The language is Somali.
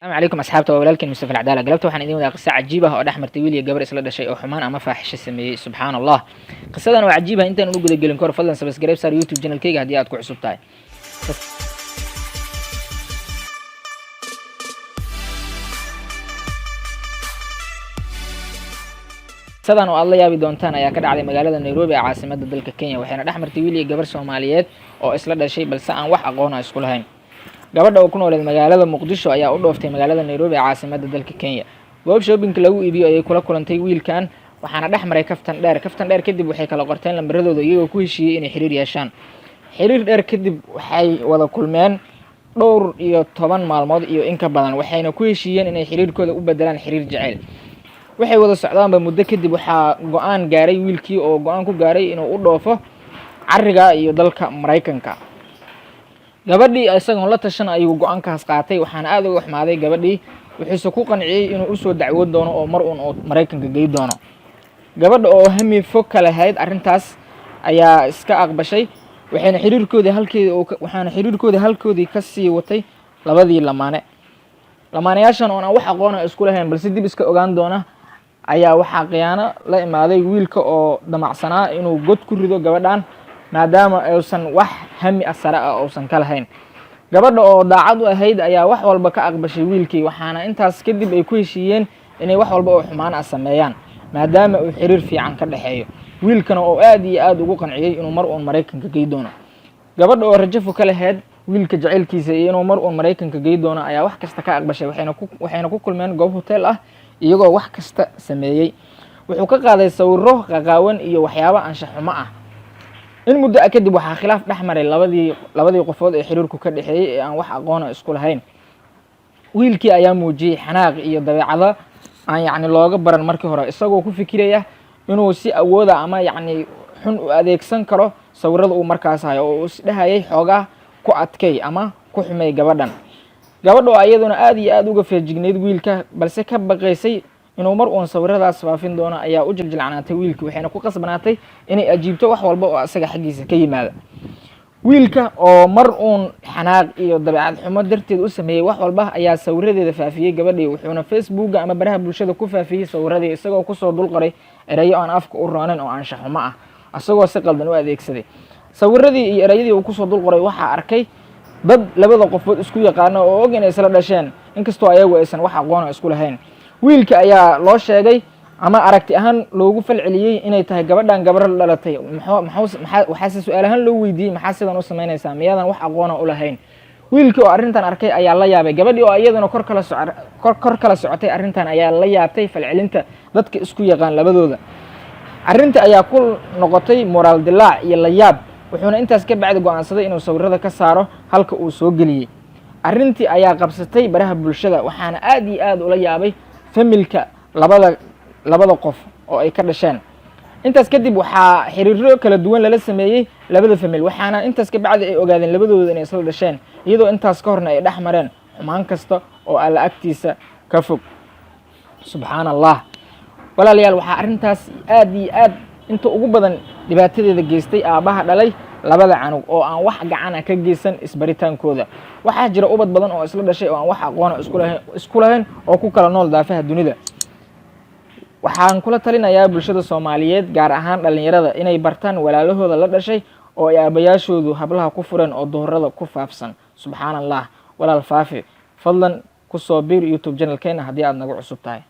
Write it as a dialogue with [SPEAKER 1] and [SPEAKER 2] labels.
[SPEAKER 1] Asalaamu calaykum asxaabta, waa walaalkiin Mustafa Alcadaala. Galabta waxaan idin wadaa qisa cajiib ah oo dhex martay wiil iyo gabar isla dhashay oo xumaan ama faaxisho sameeyey. Subxaan Allah, qisadan waa cajiib ah. Intaan ugu guda gelin kahor, fadlan subscribe saar YouTube channelkayga haddii aad ku cusub tahay. Qisadan oo aad la yaabi doontaan ayaa ka dhacday magaalada Nairobi ee caasimada dalka Kenya, waxayna dhex martay wiil iyo gabar Soomaaliyeed oo isla dhashay, balse aan wax aqoona isku lahayn. Gabadha oo ku nooleed magaalada Muqdisho ayaa u dhooftay magaalada Nairobi ee caasimada dalka Kenya. Goob shoppingka lagu iibiyo ayay kula kulantay wiilkan, waxaana dhex maray kaftan dheer. Kaftan dheer kadib waxay kala qorteen lambaradooda, iyagoo ku heshiiyey inay xiriir yeeshaan. Xiriir dheer kadib waxay wada kulmeen dhowr iyo toban maalmood iyo in ka badan, waxayna ku heshiiyeen inay xiriirkooda u bedelaan xiriir jaceyl. Waxay wada socdaanba muddo kadib, waxaa go-aan gaaray wiilkii oo go-aan ku gaaray inuu u dhoofo cariga iyo dalka Maraykanka. Gabadhii isagoon la tashan ayuu go-aankaas qaatay, waxaana aada uga xumaaday gabadhii, wuxuuse ku qanciyey inuu usoo dacwoon doono oo mar uun oo Maraykanka gey doono. Gabadha oo hami fog ka lahayd arrintaas ayaa iska aqbashay, waxayna xiriirkoodii halkeedi waxaana xiriirkoodii halkoodii ka sii watay labadii lamaane. Lamaanayaashan oon aan wax aqoona isku lahayn, balse dib iska ogaan doona, ayaa waxaa khiyaano la imaaday wiilka oo damacsanaa inuu god ku rido gabadhan, maadaama uusan wax hami ah sare ah uusan ka lahayn. Gabadha oo daacad u ahayd ayaa wax walba ka aqbashay wiilkii, waxaana intaas kadib ay ku heshiiyeen inay wax walba oo xumaan ah sameeyaan, maadaama uu xiriir fiican ka dhexeeyo, wiilkana oo aad iyo aada ugu qanciyey inuu mar uun Maraykanka gey doono. Gabadha oo rajafo ka lahayd wiilka jacaylkiisa iyo inuu mar uun Maraykanka gey doono ayaa wax kasta ka aqbashay, waxayna ku kulmeen goob hotel ah, iyagoo wax kasta sameeyey. Wuxuu ka qaaday sawiro qaqaawan iyo waxyaabo anshax xumo ah. In muddo ah kadib waxaa khilaaf dhex maray labadii qofood ee xiriirku ka dhexeeyey ee aan wax aqoona isku lahayn. Wiilkii ayaa muujiyey xanaaq iyo dabeecado aan yacni looga baran markii hore, isagoo ku fikiraya inuu si awooda ama yacni xun u adeegsan karo sawirada uu markaas hayo, oo uu isdhehayay xoogaa ku adkay ama ku xumay gabadhan. Gabadha oo iyaduna aada iyo aada uga feejignayd wiilka, balse ka baqaysay inuu mar uun sawiradaas faafin doono, ayaa u jiljilcanaatay wiilkii, waxayna ku qasbanaatay inay ajiibto wax walba oo isaga xaggiisa ka yimaada. Wiilka oo mar uun xanaaq iyo dabeecad xumo darteed u sameeyey wax walba ayaa sawiradeeda faafiyey gabadhii, wuxuuna Facebooka ama baraha bulshada ku faafiyey sawiradii, isagoo kusoo dulqoray erayo aan afka u roonin oo anshax xumo ah, isagoo si qaldan u adeegsaday sawiradii iyo erayadii uu kusoo dulqoray. Waxaa arkay dad labada qofood isku yaqaano oo og inay isla dhasheen, inkastoo ayagu aysan wax aqoona isku lahayn. Wiilka ayaa loo sheegay ama aragti ahaan loogu falceliyey inay tahay gabadhan gabar la dhalatay. Waxaase su-aal ahaan loo weydiiyey: "Maxaa sidan u samaynaysaa? Miyaadan wax aqoona u lahayn?" Wiilkii oo arrintan arkay ayaa la yaabay. Gabadhii oo iyaduna kor kala socotay arrintan ayaa la yaabtay falcelinta dadka isku yaqaan labadooda. Arrinta ayaa ku noqotay moraal dilaac iyo la yaab, wuxuuna intaas ka bacdi go-aansaday inuu sawirada ka saaro halka uu soo geliyey. Arrintii ayaa qabsatay baraha bulshada, waxaana aada iyo aada ula yaabay familka labada qof oo ay ka dhasheen. Intaas kadib waxaa xiriiro kala duwan lala sameeyey labada famil, waxaana intaas ka bacdi ay ogaadeen labadooda inay isla dhasheen, iyadoo intaas ka horna ay dhex mareen xumaan kasta oo Alla agtiisa ka fog. Subxaan Allah. Walaalayaal, waxaa arrintaas aada iyo aad inta ugu badan dhibaatadeeda geystay aabbaha dhalay labada canug oo aan wax gacana ka geysan isbaritaankooda. Waxaa jira ubad badan oo isla dhashay oo aan wax aqoona isku lahayn oo ku kala nool daafaha dunida. Waxaan kula talinayaa bulshada Soomaaliyeed, gaar ahaan dhallinyarada, inay bartaan walaalahooda la dhashay oo ay aabayaashoodu hablaha ku fureen oo duhurada ku faafsan. Subxaan Allah. Walaal faafi, fadlan kusoo biir YouTube channelkeena haddii aad nagu cusub tahay.